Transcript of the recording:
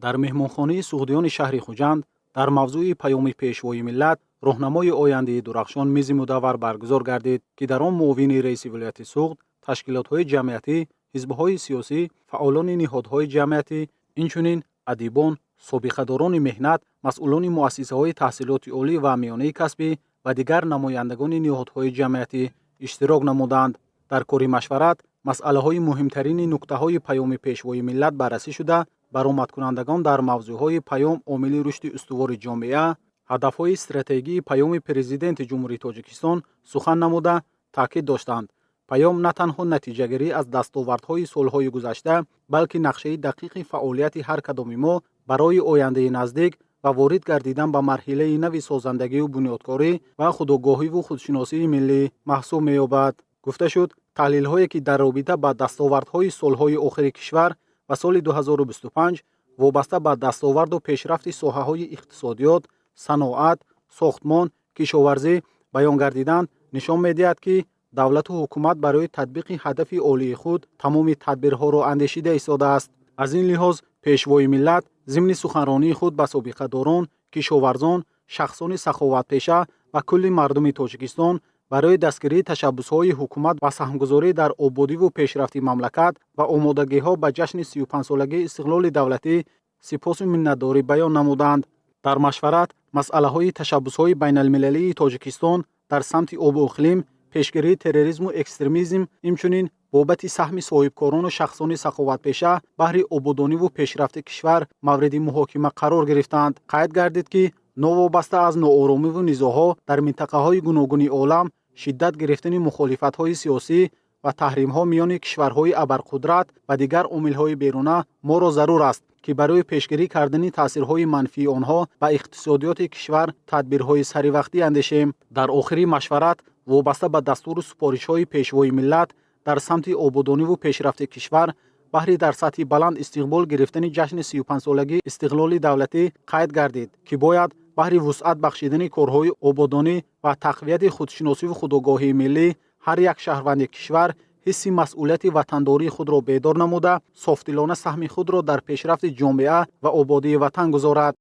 Дар меҳмонхонаи Суғдиёни шаҳри Хуҷанд дар мавзӯи «Паёми Пешвои миллат: роҳнамои ояндаи дурахшон» мизи мудаввар баргузор гардид, ки дар он муовини раиси вилояти Суғд, ташкилотҳои ҷамъиятӣ, ҳизбҳои сиёсӣ, фаъолони ниҳодҳои ҷамъиятӣ, инчунин адибон, собиқадорони меҳнат, масъулони муассисаҳои таҳсилоти олӣ ва миёнаи касбӣ ва дигар намояндагони ниҳодҳои ҷамъиятӣ иштирок намуданд. Дар кори машварат масъалаҳои муҳимтарини нуктаҳои Паёми Пешвои миллат баррасӣ шуда, баромадкунандагон дар мавзӯъҳои паём омили рушди устувори ҷомеа, ҳадафҳои стратегии Паёми Президенти Ҷумҳурии Тоҷикистон сухан намуда, таъкид доштанд: паём на танҳо натиҷагирӣ аз дастовардҳои солҳои гузашта, балки нақшаи дақиқи фаъолияти ҳар кадоми мо барои ояндаи наздик ва ворид гардидан ба марҳилаи нави созандагию бунёдкорӣ ва худогоҳиву худшиносии миллӣ маҳсуб меёбад. Гуфта шуд, таҳлилҳое, ки дар робита ба дастовардҳои солҳои охири кишвар ва соли 2025 вобаста ба дастоварду пешрафти соҳаҳои иқтисодиёт, саноат, сохтмон, кишоварзӣ баён гардиданд, нишон медиҳад, ки давлату ҳукумат барои татбиқи ҳадафи олии худ тамоми тадбирҳоро андешида истодааст. Аз ин лиҳоз Пешвои миллат зимни суханронии худ ба собиқадорон, кишоварзон, шахсони саховатпеша ва кулли мардуми Тоҷикистон барои дастгирии ташаббусҳои ҳукумат ва саҳмгузорӣ дар ободиву пешрафти мамлакат ва омодагиҳо ба ҷашни 35-солагии истиқлоли давлатӣ сипосу миннатдорӣ баён намуданд. Дар машварат масъалаҳои ташаббусҳои байналмилалии Тоҷикистон дар самти обу иқлим, пешгирии терроризму экстремизм, инчунин бобати саҳми соҳибкорону шахсони саховатпеша баҳри ободониву пешрафти кишвар мавриди муҳокима қарор гирифтанд. Қайд гардид, ки новобаста аз нооромиву низоъҳо дар минтақаҳои гуногуни олам, шиддат гирифтани мухолифатҳои сиёсӣ ва таҳримҳо миёни кишварҳои абарқудрат ва дигар омилҳои беруна, моро зарур аст, ки барои пешгирӣ кардани таъсирҳои манфии онҳо ба иқтисодиёти кишвар тадбирҳои саривақтӣ андешем. Дар охири машварат вобаста ба дастуру супоришҳои Пешвои миллат дар самти ободониву пешрафти кишвар баҳри дар сатҳи баланд истиқбол гирифтани ҷашни 35-солагии истиқлоли давлатӣ қайд гардид, ки бояд баҳри вусъат бахшидани корҳои ободонӣ ва тақвияти худшиносиву худогоҳии миллӣ ҳар як шаҳрванди кишвар ҳисси масъулияти ватандории худро бедор намуда, софдилона саҳми худро дар пешрафти ҷомеа ва ободии ватан гузорад.